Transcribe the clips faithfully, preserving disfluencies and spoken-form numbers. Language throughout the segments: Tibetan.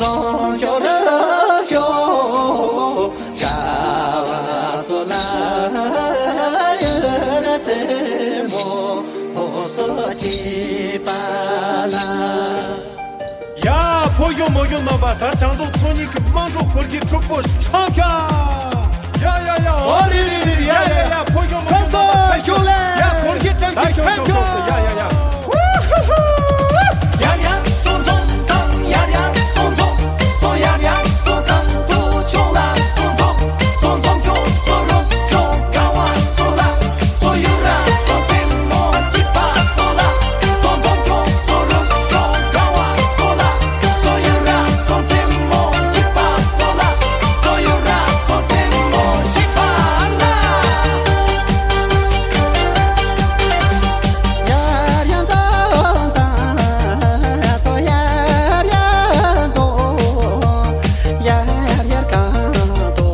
སོང་ཤོར་ཤོར་དགའ་བ་སོ་ལ་ཡུལ་རྩེ་མོ་སོ་སྐྱིད་པ་ལ། ཡ། ཕོ་གཞོན་མོ་གཞོན་རྣམ་པ། ད་བྱང་རྫོང་ཚོ་གཉིས་ཀྱི་དམངས་ཁྲོད་འཁོར་སྒྱུར་འཁྲུག་པོ་འཆམ་ཤ། ཡ་ཡ་ཡ། ཨོ་རེ་རེ་རེ། ཡ་ཡ་ཡ། ཕོ་གཞོན་མོ་གཞོན་རྣམ་པ། ཕན་ཚུན་ཤུགས་ལས། ཡ། འཁོར་སྒྱུར་ཀྲང་གི་ཕན་ཚུན། ཡ་ཡ་ཡ། ཡ་ཡ། སོང་ཙང་དང་ཡ་ཡ། སོང་ཙང་སོང་ཡ་ཡ། སོང་གང་དུ་ཆུང་ལ་སོང་ཙང་། སོང་ཙང་ཁྱོད་སོ་རུང་ཁྱོད་དགའ་བ་སོ་ལ། སོ་ཡུ་ར་སོ་རྩེ་མོ་སྐྱིད་པ་སོ་ལ། སོ་ཙོང་ཁྱོ་སོ་རུང་ཁྱོ་དགའ་བ་སོ་ལ། སོ་ཡུ་ར་སོ་རྩེ་མོ་སྐྱིད་པ་སོ་ལ། སོ་ཡུ་ར་སོ་རྩེ་མོ་སྐྱིད་པ་ལ། ཡར་ཡང་ཙོང་དང་སོ་ཡར་ཡང་ཙོང་། ཡར་ཡར་གང་དུ།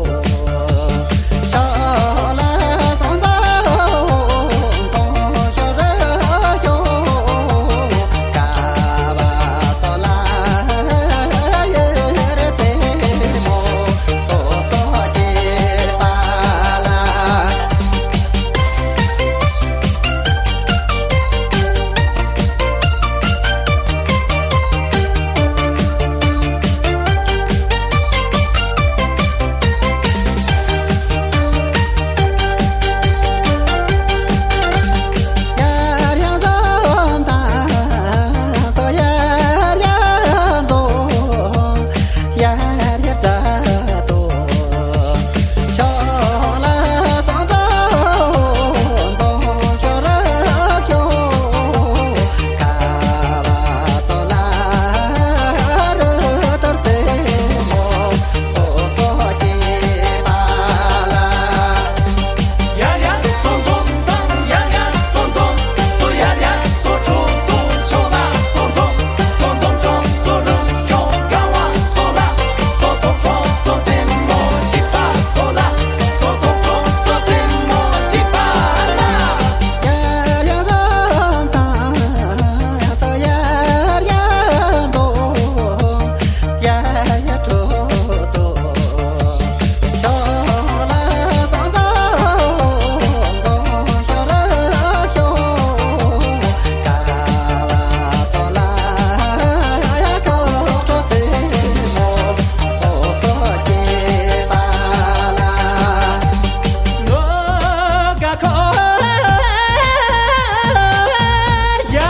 ཡ།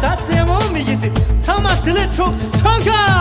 ད་རྩེད་མོ་མི་ཡི་དེ་ཚང་མ་དེ་ལས་འཁྲུགས་སུ་ཆོག་ཤ།